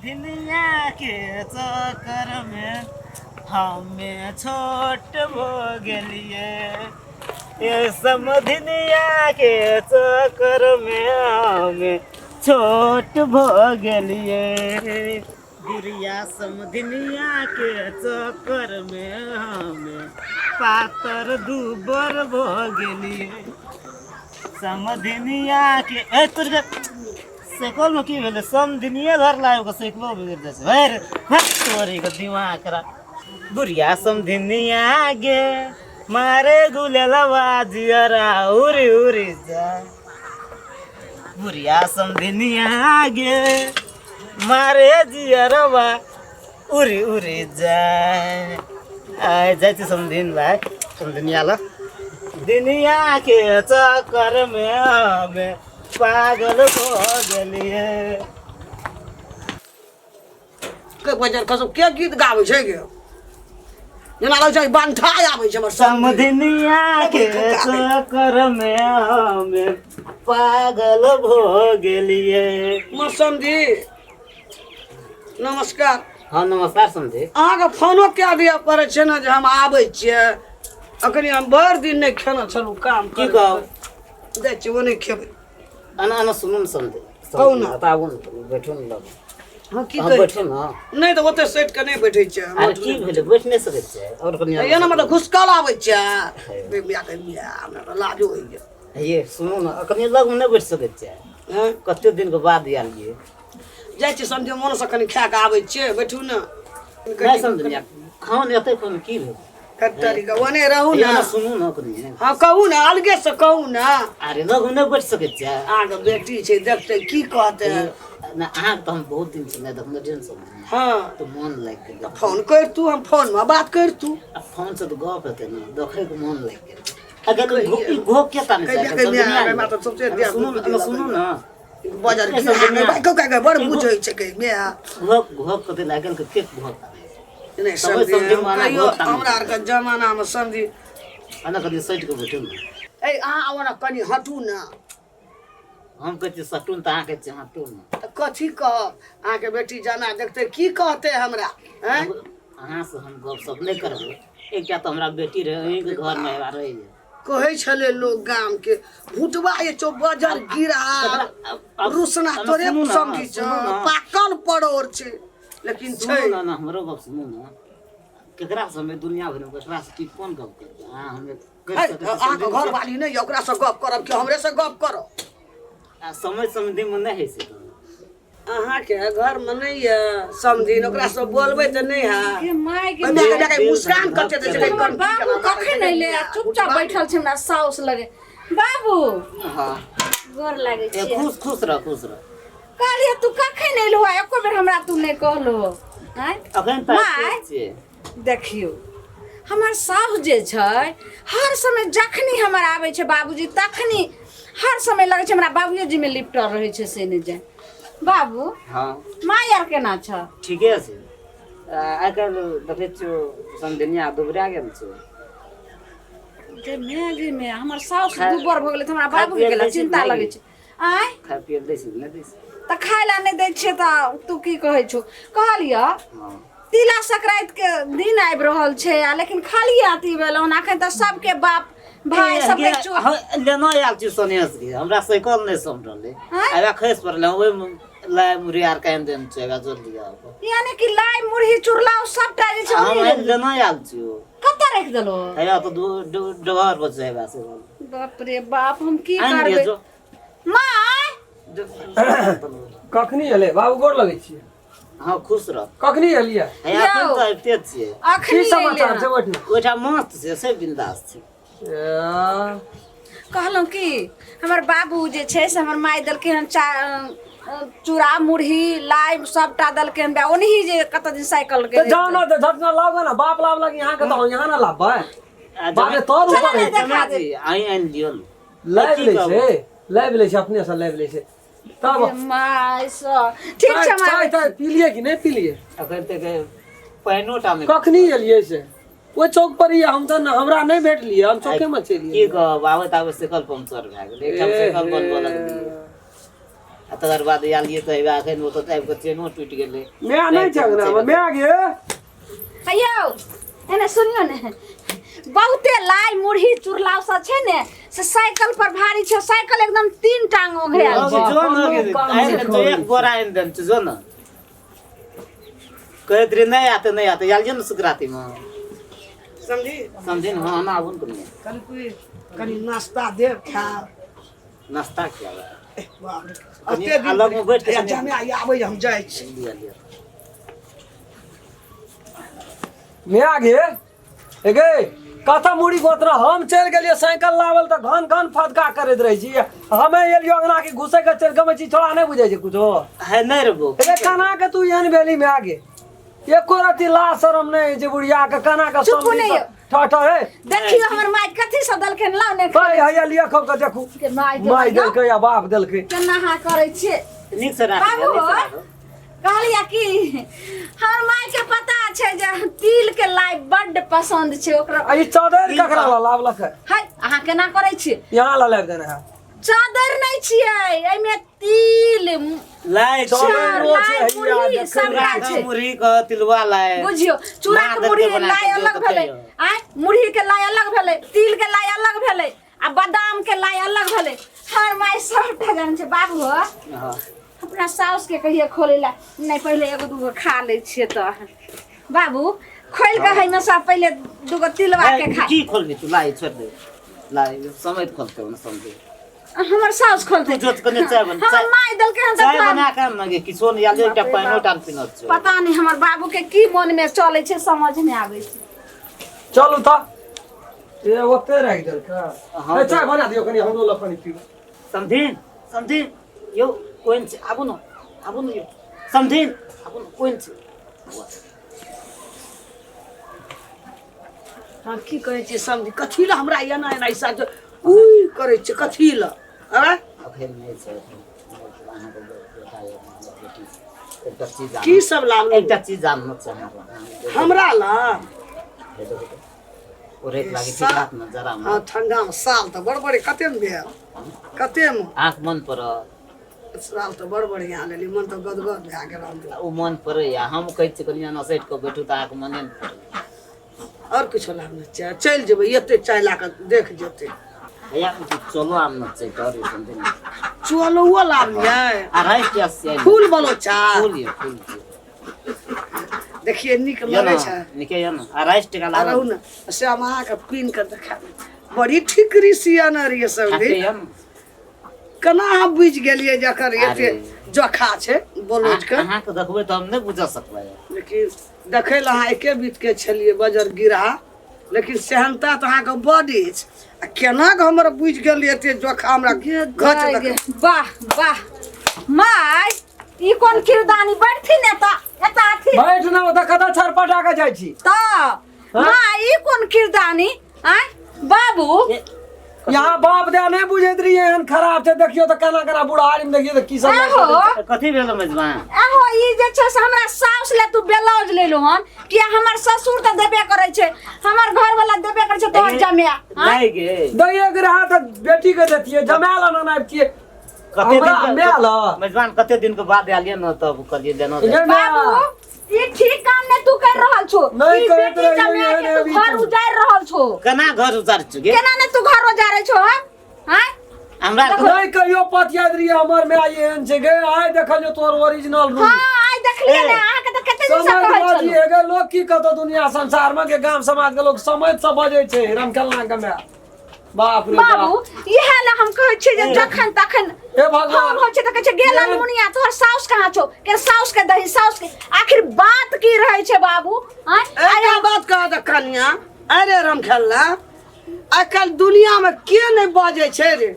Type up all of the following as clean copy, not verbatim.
समधिनिया के चक्कर में हमे छोट भ गेलिए। ये समधिनिया के चक्कर में हमे छोट भ गेलिए। गुड़िया समधिनिया के चक्कर में हमे पातर दुबर भ गेलिए। समधिनिया के ए तोर के साइकिल में की भेलै? समधिनिये घर लाबि कऽ साइकिलो बिगड़ि जाइ छै। भरि हट तोरी के दिमाग खराब। बुढ़िया समधिनिया गे मारे गुलेलवा जियरा उड़ी उड़ी जा। बुढ़िया समधिनिया गे मारे जियरवा उड़ी उड़ी जाय। आइ जाइ छी समधिन भाइ समधिनिया लग। दुनिया के चक्कर में हमे पागल भऽ गेलिए। के बजर खसो के गीत गाबै छै गे? जेना लगै छै बंठा आबै छै हमर समधिनिया के चक्कर में हमे पागल भऽ गेलिए। हमर समधी नमस्कार। हाँ नमस्कार समझे। अहाँके फोनो कए दिअ पड़ै छै ने जे हम आबै छियै। अखनी हम भरि दिन नहि खेने छलहुँ काम की कहब जाइ छियै ओ नहि खेबै। आना आना सुनू ने समझे। कहू ने। बताबू ने कनी, बैठू ने लग। हँ की अहाँ कहै बैठू ने। नहि तऽ ओते सटि कऽ नहि बैठै छियै। अरे की भेलै, बैठ नहि सकै छियै? आओर कनी एना मतलब घुसकल आबै छियै। बिया के बिया हमरा तऽ लाजो होइए। ये सुनू ने, कनी लगमे नहि बैठ सकै छियै? हँ कते दिनके बाद आयल ये। जाइ छियै समझे मोनसँ कनि खाए कऽ आबै छियै। बैठू ने। नहि समझलियै, खाउ ने एतै खाउ ने, की भेल? फैक्ट्री के ओने रहू ये ने। ना सुनू ने कनी। हँ कहू ने, अलगे से कहू ने। अरे लगमे नहि बैठ सकै छियै? अहाँके बेटी छै, देखतै की कहतै? नहि अहाँके तऽ हम बहुत दिन से नहि देखने रहियै ने समझलियै। हँ तऽ मोन लागि गेल। फोन करितू, हम फोनमे बात करितू। आ फोन से तऽ गप हेतै ने, देखैके मोन लागि गेल। अगर ई घो के ताने कहिया छै कहिया समझलियै? हमरा तऽ सबसे एना सुनू ने, एना सुनू ने। बजर ए समझलियै? भाइ कौ कह बड़ बुझै छै कहि मे घोक घोक कते लागल के के घोक ताने छै। नहि समय समझी समझी हम माना कहियो बहुत ताने हमरा छै। आरके जमानामे समझी। एना कनि सटि कऽ बैठू ने। ए अहाँ आब ने कनि हटू ने। हम कहै छियै सटू ने तऽ अहाँ कहै छियै हटू ने। तऽ कथी कहब? अहाँके बेटी जाना देखतै की कहतै हमरा? आँय अहाँ से हम गप सप नहि करबै। एकटा तऽ हमरा बेटी रहै, अहीँके घरमे हेबा रहैए। कहै छलै लोक गाम के भुटबा ये चौ बजर गिरा रुसना तोरे सुनू ने, समझी छ सुनू ने। पाकल परोर छै लेकिन सुनू छै ने, ने हमरो गप सुनू ने। केकरा से हमे दुनिया भरिमे केकरा से की कोन गप करबै? अहाँ हमे करि है, सकै छी, अहाँके समझै घर छियै? वाली नहि यऽ ओकरासँ गप करब कि हमरेसँ गप करब? आ समझ समझिमे नहि होइ छै। अहाँके घरमे नहि यऽ समधिन, ओकरासँ बोलबै तऽ नहि हैत। गे माय गे ओहिमे माय। कनि कनि मुस्कान कते दै छै हमर कनि बाबू कखन अयलै आ चुपचाप बैठल छै हमरा साउस लगे। बाबू हँ गोर लागै ए, छियै। खुश खुश रह, खुश रह। कहलियै तू कखन एलहो आ एको बेर हमरा तू नहि कहलो। आँय अखन तऽ माय। आबिते छियै। देखियौ हमर साउस जे छै हर समय जखनी हमर आबै छै बाबूजी तखनी हर समय लगै छै हमरा बाबूजी मे लिपटल रहै छै से नहि जाय। बाबू हँ माय आर केना छ? ठीके छै। आइ काल्हि देखै छियौ समधिनिया दुबरा गेल छै। गे माय गे माय, हमर साउस खाय- दुबर भऽ गेलै तऽ हमरा खाय बाबूके पियै गेला दै छै चिन्ता नहि लगै गे? छै। आँय खाय पियै दै छै कि नहि दै छै? तऽ खाय लए नहि दै छियै तऽ तू की कहै छौ? कहलियऽ हँ तिला संक्रांति के दिन आबि रहल छै आ लेकिन खाली अथी भेल हन अखन तऽ सबके बाप भाय सबके चो लेना आयल छी सोनेस के, हमरा साइकिल नहि समटलै। आँय? आबा खसि पड़लै ओहिमे लाइ मुरही आर कानि देने छै। आबा जल्दी आब। यानी कि लाइ मुरही चुरला सबटा जे छै हम ओन्ही आनि राखि लेना आयल छी। कतऽ राखि देलहो? हैया तऽ डोहर पर छै हैबा साइकिल। बाप रे बाप, हम की आनि करबै? लिअ जो। माय कखनी एलै बाबू? गोर लगै छियै। हाँ खुश रह। कखनी एलियै? हैया यौ। अखन तऽ आबिते छियै। अखनी की समाचार एलै छै हन। ओहिठाम? ओहिठाम मस्त छै, सब बिंदास छै। ए, कहलहुँ कि हमर बाबू जे छै से हमर माय देलकै हन चा चूड़ा मुरही लाइ सबटा देलकै हन। ओनही जे कतऽ दिन साइकिल के तऽ जाउ ने तऽ झटना लाबऽ ने, बाप लाबलक यहाँ के तऽ यहाँ ने लाबबै। आ बाप रे तोर ऊपर चल है। देखा दे। जी अहीं आनि दियौ ने। लाबि की लै कहब? छै, लाबि लै छै, अपने से लाबि लै छै तब। माय सँ ठीक छै चाय हम चाय आबै ताय पीलियै कि नहि पीलियै? अखन तक पानिओ टा नहि। कखनी एलियै से? ओहि चौक पर ही हम तऽ हमरा नहि भेटलियै, हम चौके मे चलि की गेलियै। कहब, आबैत आबैत साइकिल पंक्चर भए गेलै। एकठाम साइकिल बनबऽ लगलियै। आ तकर बाद आयल तऽ हेबे एखन ओतऽ आबि कऽ चेनो टूटि गेलै। माय नहि छै अंगनामे माय गे। यौ एने सुनियो ने, बहुते लाई मुरही चुरलाव सब छै ने से साइकिल पर भारी छै, साइकिल एकदम तीन टांग ओघरायल छै। जो न आनि देन छौ, एक बोरा आनि देन छौ, जो न कहैत रही नहि आते नहि आते, आयल ने सुकराती में। समझी समझी ने? हाँ, आबू ने कनि। कनि कोइ कनि नाश्ता देब खायब। नाश्ता किया? बाप रे, कनि एते दिन अलगमे बैठ के हैया कनि- जामे आइ आबै हम जाइ छी। लिअ लिअ। माय गे, ए गे, कतऽ मुड़ी गोतना? हम चलि गेलियै साइकिल लाबल तऽ घन घन फदका करैत रहै छी। हमे एलियो अंगना के घुसै के चलि गमै छी, छोड़ा नहि बुझै छै कुछो। है नहि रे बौ। ए केना के तू एहन भेली माय गे? एको रति लाज शरम नहि होइ छै बुढ़िया के? केना के चुप नहि यौ। ठह ठह हे। देखियौ हमर माय कथी सब देलखिन, लाउ ने। भाई हैया लिअ खौ के देखू। के माय के माय देलकै या बाप देलकै? केना अहाँ करै छियै? नीक से राख। बाबू नीक से राखू। कहलियै कि हमर माय के पता छै जे तिल के लाई बड्ड पसन्द छै ओकरा। आ ई चादर ककरा ला लाबलक है? है अहाँ केना करै छियै? यहाँ ला लाबि देने है। चादर नहि छियै, एहिमे तिल लाई चादर चाउर, छै, लाई, हैया, मुरही देखै सबटा चूड़ा छै। मुरही के तिलुआ लाई। बुझियौ चूड़ा के माँ मुरही देलकै बना लाई के, अलग जो भेलै। तऽ आँय मुरही के लाई अलग भेलै, तिल के लाई अलग भेलै आ बादाम के लाई अलग भेलै। हमर माय सबटा जानै छै। बाबू हो। हाँ। अपना साउस के कहिए खोले ला नहि, पहिले एगो दूगो खा लै छियै तऽ बाबू खोलि कऽ एहिमे सब पहिले दूगो तिलवा के खा। की खोलबी तू? लाई छोड़ दे, लाई समय खोलते ने समझे। हमर साउस खोलते। तू जोत कने चाय बन। हमर माय देलकै हन तऽ चाय बना के आन ने, किछो नहि आयल, एकटा पानिओ टा पीना छै। पता नहि हमर बाबू के की मन में चलै छै, समझ नहि आबै छै। चलू तऽ ए ओते राखि देलकै। हाँ। ए, चाय बना दियौ कनि हमरो लग कनि पीबै। समधिन, समधिन यौ, कोइन छै? आबू ने, आबू ने यौ समधिन, आबू ने, कोइन छै? हँ, की कहै छियै समझी? कथी लए हमरा एना एना ऐसा उई करै छियै, कथी लए? आँय अखन नहि छै अहाँके बेटा या बेटी, एकटा चीज की सब लाबलहुँ? एकटा चीज जानना चाहब। हमरा ला? ओढ़ैत लागे ठीक रात में जरा में। हँ, ठंडा में साल तऽ बड़ बड़े। कतेमे भेल, कतेमे? आँख मन पड़ल। साल तऽ बड़ बढ़िआँ लेली, मन तऽ गदगद भए गेल हमरा। ओ मन पड़ैया, हम कहै छियै कनि एना सटि कऽ बैठू तऽ अहाँके मने नहि पड़ैया। आओर किछो लाबने छै? चलि जेबै, एते चाय लए कऽ देख जेतै। हैया चलो आम न छै डर समझे। चलुओ लाबलियै। 2.5 टाका से। फूल बलो चाय। फूल ये, फूल छै। देखिए नीक यौ लगै ने छै। नीके यौ ने, 2.5 टका आ रहू लागल। ने से हम अहाँके पीन कऽ देखा देब। बड़ी ठिकरी सियाना रहियै सब खाते दिन। यौ ने। केना अहाँ बुझि गेलियै जकर एते अरे। जोखा छै ब्लाउज के? अहाँके देखबै तऽ हम नहि बुझ सकबै। लेकिन देखै लए अहाँ एके बीत के छलियै बजर गिरहा, लेकिन सेहनता तऽ अहाँके बड अछि। आ केना कऽ हमर बुझि गेलियै एते जोखा हमरा घच देख? वाह वाह माय, ई कोन किरदानी? बैठथिन एतऽ, एतऽ अथी। बैठ ने ओतऽ, कतऽ छरपटा के जाइ छी? तऽ माय, ई कोन किरदानी? आँय बाबू। यहाँ बाप दे नहि बुझैत रहियै एहन खराब छै। देखियौ तऽ केना केना बुढ़ारी में देखियौ तऽ की सब आहो। कथी भेल मेजबान? आहो, ई जे छै से हमरा साउस ले तू ब्लाउज लेलु हन किया? हमर ससुर तऽ देबे करै छै, हमर घर वाला देबे करै छै, तोहर जमाय आँय? नहि गे। दैये के रहा तऽ बेटी के देतियै, जमाय लऽ ने आबितियै। कते हमरा दिन माय लऽ। मेजबान, कते दिन के बाद आलियै ने तब कहलियै लेना ये जाय। माय। बाबू, ई ठीक काम नहि तू कर रहल छो। नहि ई करैत बेटी रहियै जमाय के एहन तू अभी घर तू। उजाड़ि रहल छो। केना घर उजाड़ चुके? केना ने तू घर उजाड़ै छो? हँ आँय? हमरा नहि कहियो पतियाइत रहियै हमर माय एहन छै गे, आइ देखलियौ तोहर ओरिजिनल रूप। हँ, आइ देखलियै ने अहाँके तऽ कते दिन से समझ कहै बाजी छलहुँ। हे गे, लोग की कहतो दुनिया संसार में के गाम समाज के लोग समझ से बजै छै रमखेलना के माय, बाप रे बाबू बाप। इएह लए हम कहै छियै जे जखन तखन हे भगवान। हम होइ छै तऽ कहै छै गेल मुनिया, तोहर साउस कहाँ छौ? के साउस के दही साउस के, आखिर बात की रहै छै बाबू? आँय? एकटा बात कह दे कनिया, अरे रमखेलना, आइ काल्हि दुनिया में के नहि बजै छै रे?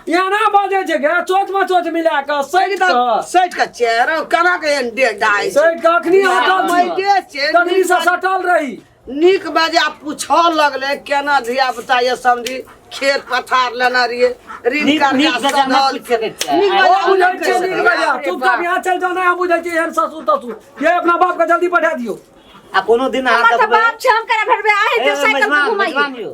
एना बजै छै गे, चोच में चोच मिला कऽ सटि कऽ। सटि कऽ चेहरा केना के एहन डेढ़ डाइ छै? सटि कऽ अखनी हटल छी। मैडे छै। तखनी से सटल रही। नीक बजा पूछऽ लगलै केना धिया पुता ये समझी, खेत पथार लेने रहियै, ऋण नीक कर्जा नीक बजा नहि सधल। पूछि सकै छियै। नीक ओ बजा बुझै नहि छियै कहि नीक सकै। बजा, चुपचाप यहाँ चलि जाउ। नहि हम बुझै छियै एहन ससुर तसुर ये, अपना बाप के जल्दी पठा दियौ। आ कोनो दिन अहाँ हमर तऽ देखबै बाप छै, हम केना भेटबै? अहीं ए, के साइकिल मेजबान पर घुमाइए। मेजबान यौ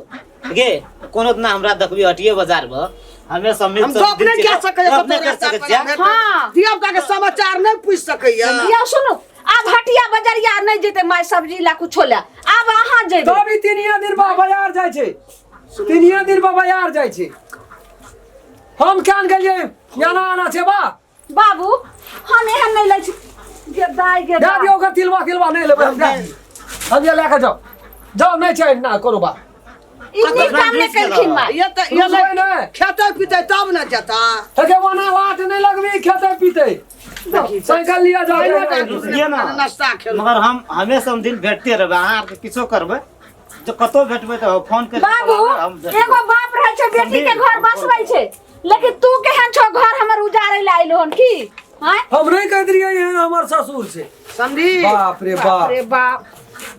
गे, कोनो दिना हमरा देखबी हटिये बाजार में हमे सब हम गप नहि कए सकैए गप नहि कर सकै छियै। हाँ। धिया पुता के समाचार नहि पूछि सकैए। यौ सुनू, आब हटिया बजरिया नहि जेतै माय सब्जी ला कुछो ला, आब अहाँ जेबै। तब ई तीनिये दिन पर बाजार जाइ छै, तीनिये दिन पर बाजार जाइ छै। हम केन गेलियै आना आना छै बा। बाबू हम एहन नहि लै छी गे दाइ गे दए दाइ। दियौ ओकर तिलवा तिलवा नहि लेबै हम, दए दियौ। हम जे लए कऽ जाउ जाउ, नहि छै ना कोनो बात। ई नीक काम नहि केलखिन माय। ये तऽ ये रुकबै नहि। खेतै पीतै तब ने जेता। हे ओना लाट नहि लगबी, खेतै पीतै साइकिल लिअ जाउ। रुकिए ना। नाश्ता खेलहुँ। मगर हम हमेशा हम दिन भेटते रहबै, अहाँ आरके किछो करबै जे कतौ भेटबै तऽ फोन करि बाबू हम भेटबै। एगो बाप रहै छै बेटी के घर बसबै छै, लेकिन तू केहन छौ घर हमर उजाड़ै लए आइलो हन की? आँय? हम नहि कहैत रहियै एहन हमर ससुर छै। समझी? बाप रे बाप। रे बाप,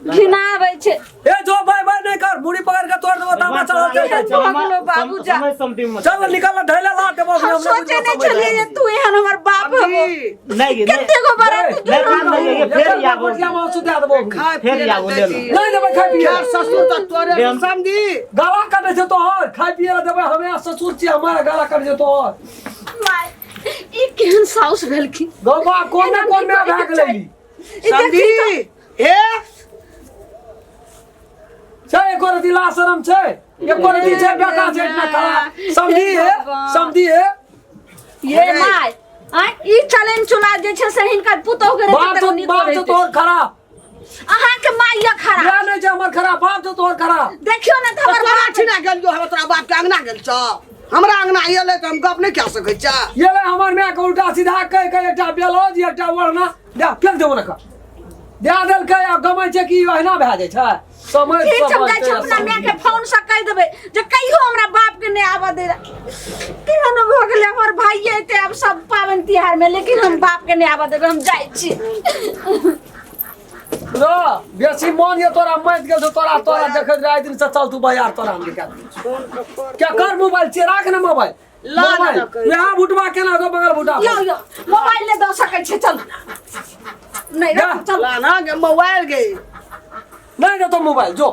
घिनाबै छै। ए जो भाई भाई नहीं कर, मुड़ी पकड़ के तोड़ देबो तामा चढ़ल चल जाइ छै। भऽ गेलौ बाबू जा। समय समथिंग चल निकल ढैले लाट देबो। हम सोचे नहि छलियै जे तू एहन हमर बाप हबो। समझी? नहीं नहीं। कते गो बरात नहीं, काम नहीं, ये फेर आबो। बोटिया में सुता देबो। खाय फेर पिए लै आबो दै ले छी। लो। नहीं देबै खाय पिए। यार ससुर तऽ तोरे देम। समझी? गाला कटै छै तोहर, खाय पिए लै देबै। हमे ससुर छी, हमारा गाला कटै छै तोहर। माय, ई केहन साउस भेलखिन? गौबा कोन ने कोन में भए गेलै ई? ई समझी? देखी तऽ। हे छै एको रति लाज शरम छै? एको रति छै? बेटा छै इतना खराब समझी है, समझी है। ये माय, आँय, ई चलन चुला जे छै से हिनकर पुतोह के बाप रहतै तो तऽ नीक बाप तो रहितै। तोहर खराब। अहाँके माय ये खराब। या नहीं छै हमर खराब, बाप तो तोहर खराब। देखियौ ने तऽ हमर तोरा बाप छिना गेल जो हम तोरा बाप के अंगना गेल छौ? हमरा अंगना एलै तऽ हम गप नहि कए सकै छ। ये ले हमर माय के उल्टा सीधा कह के एकटा बेलौज एकटा ओढ़ना दे फेंक देबो ने का दे देलकै। आ गमै छै कि अहिना भए जाइ छै समय। ठीक छै, हम समय जाइ छी अपना माय के फोन से कहि देबै जे कहियो हमरा बाप के नहि आबऽ दे। केहन भऽ गेलै हमर भाइये एतै आब सब पाबनि तिहार में, लेकिन हम बाप के नहि आबऽ देबै। हम जाइ छी। रो बेसी मन ये तोरा मत गेल छौ, तोरा तोरा देखैत रहै दिन से। चल तू बाजार, तोरा हम निकाल दै छियौ। क्या कर मोबाइल छियै, राख ने मोबाइल। ला ने। मोबाइल ना कहै। यहाँ बुटवा केना दो बगल बुटा। यौ यौ, मोबाइल नहि दऽ सकै छै, चल नहि जा। राखू, चल। ला ना गे मोबाइल गे। नहीं देतो मोबाइल, जो।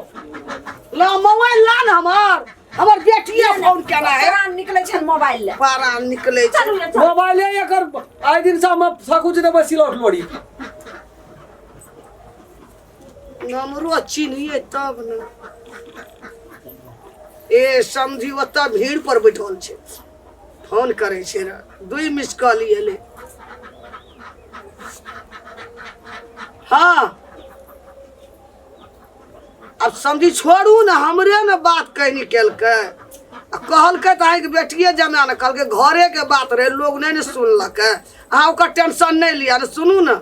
ला मोबाइल ला ने, हमर हमर बेटिए फोन केना है। प्राण निकलै छै मोबाइल ले। पारा निकलै छै। चलू रे, चलू। मोबाइले एकर आइ दिन से हम सकुच देबै सिलौट लोड़ी। नमरो चिन्हिए तब ने। ए समझी, ओतऽ भीड़ पर बैठल छै, फोन करै छै रे। दुई मिस कॉल एलै। हाँ, आब समझी छोड़ू ने, हमरे ने बात कहि निकलकै आ कहलकै तऽ अहाँके बेटिए जमा ने कहलकै घरेके बात रहै, लोग नहि ने सुनलकै। अहाँ ओकर टेंशन नहि लिअ ने। सुनू ने,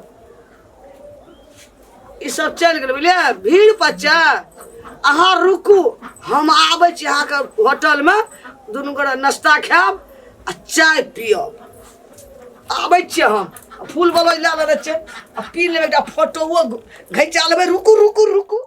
ई सब चलि गेलै, बुझलियै? भीड़ पर छै, अहाँ रुकू, हम आबै छी अहाँके होटलमे, दुनू गोरा नाश्ता खायब आ चाय पियब। आबै छियै हम। आ फूल बलोज लए लेने छै आ पी लेबै, एकटा फोटोओ घिचा लेबै। रुकू रुकू रुकू।